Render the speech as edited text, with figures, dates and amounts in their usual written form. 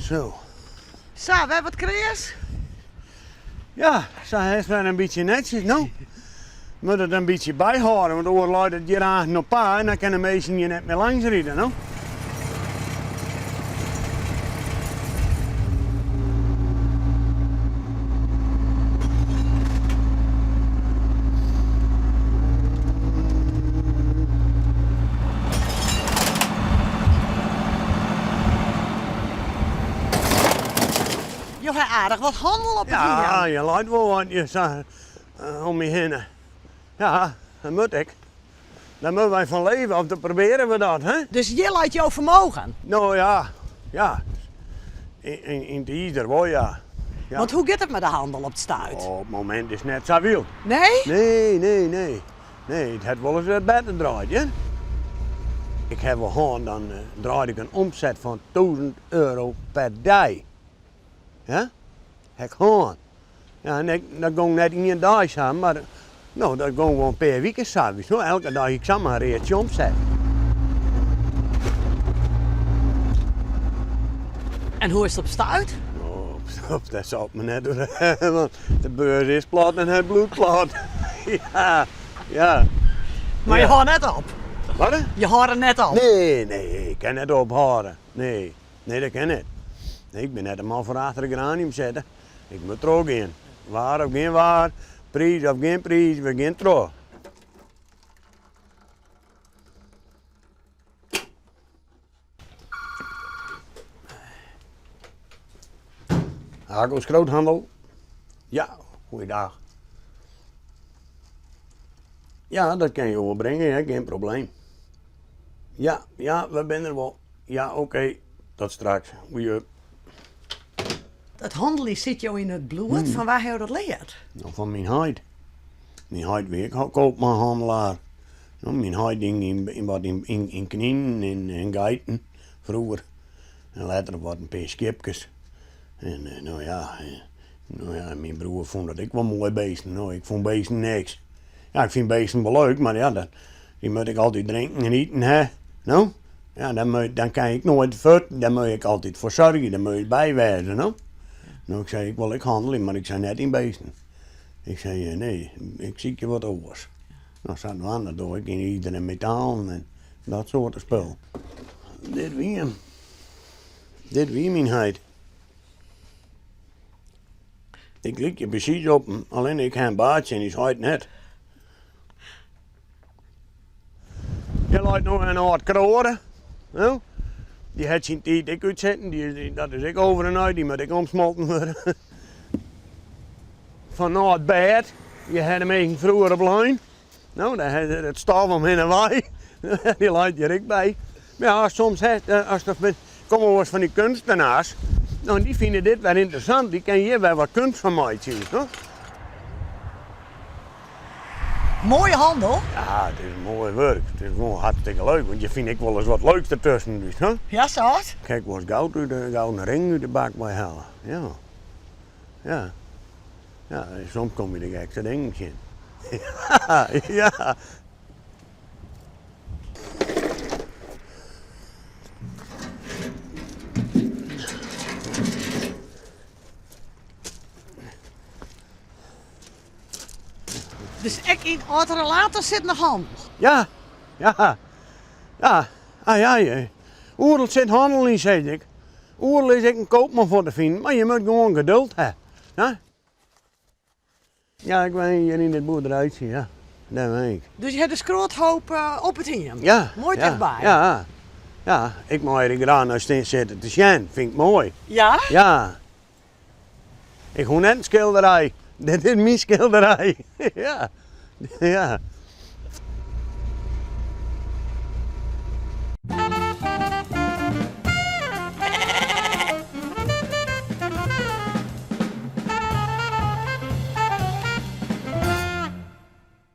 Zo. Sa, wer wat kreas? Ja, sa hast wer in bytsje netsjes, no. Moat it in bytsje byhâlde, want oars leit it hjir aanst op pa en dan kinne de minsken hjir net mear langs ride, no. Jo ha aardich wat hannel op it hiem. Ja, hjir leit wol wat hjir sa om my hinne. Ja, dat moat ek. Dêr moatte wy fan leve, of dan probearje we dat, hè? Dus hjir leit jo fermogen? No ja, ja. Yn it izer wol, ja. Want hoe giet it mei de handel op it stuit? Op it momint is it net sa wyld. Nee? Nee, nee, nee. Nee, it hat wolris wer better draaid, hear. Ik ha wol hân, dan draaide ik in omset fan tûzen euro per dei. Ja, ha ik hân. Ja, en ik, dat gong net ien dei sa, mar no, dat gong wol in pear wiken sa. Witst wol, elke dei hie ik samar in readsje omset. En hoe is it op stuit? No, op, dat salt my net oer, want de beurs is plat en het bloed plat. Ja, ja. Mar je hâlde net op? Wat? Je hâlde net op? Nee, nee, ik kin net ophâlde. Nee, nee, dat kin net. Nee, ik bin net in man foar achter de geranium sitte. Ik moat trochgean. Waar of gjin waar, priis of gjin priis, we gean troch. Hakels Groothandel. Ja, goeiedag. Ja, dat kin je oerbringe, hè, gjin probleem. Ja, ja, we binne der wol. Ja, oké, tot straks. Goeie. It hanneljen sit jo yn it bloed. Fan wa ha jo dat leard? No, fan myn heit. Myn heit wie ek koopman-hannelaar. No, myn heit gyng yn wat yn kninen en geiten froeger. En letter wat in pear skiepkes. En no ja, no ja, myn broer fûn dat ek wol moai beesten. No, ik fûn beesten niks. Ja, ik fyn beesten wol leuk, mar ja, dy moat ik altyd drinken en iten ha. No, ja, dan moat, dan kin ik noait fuort, dêr moat ik altyd foar soargje, dêr moat ik by wêze, no. No, ik sei, ik wol ek hannelje, mar ik sei net yn beesten. Ik sei, nee, ik sykje wat oars. No, sadwaande doch ik yn izer en metalen en dat soarte spul. Dit wie him. Dit wie myn heit. Ik lykje presys op him, allinne ik ha in baardsje en ús heit net. Hjir leit no in âld kroade. No, dy hat syn tiid ek útsitten, dy, dat is ek over en uit, dy moat ek omsmolten wurde. Fan âld bêd, hjir ha de minsken froeger op lein. No, dêr ha se it stof omhinne wei. Dy leit hjir ek by. Mar ja, soms hast, as der komme wolris fan dy kunstenaars, no, dy fine dit wer ynteressant, dy kinne hjir wer wat kunst fan meitsje, no. Moaie handel. Ja, it is in moai wurk. It is gewoan hartstikke leuk, want je fine ek wolris wat leuks dertusken, witst no. Ja, sa as? Ik ha ek wolris goud út de gouden ring út de bak wei helle, ja. Ja. Ja, soms komme je de gekste dingen tsjin. Ja, ja. Dus ek yn Oud-Terlaten sit noch hannel? Ja, ja, ja. Ah, ja, ja. Oeral sit hannel yn, sis ik. Oeral is ek in koopman foar te finen, mar je moatte gewoan geduld ha. Ja? Ja, ik wenje hjir yn dit boerderijtsje, ja. Dêr wenje ik. Dus je ha de skroathoop op it hiem? Ja. Moai ja, tichtby? Ja, ja. Ik mei hjir graach nei stean sitte te sjen, fyn ik moai. Ja? Ja. Ik hoech net in skilderij. Dit is myn skilderij. Ja, ja.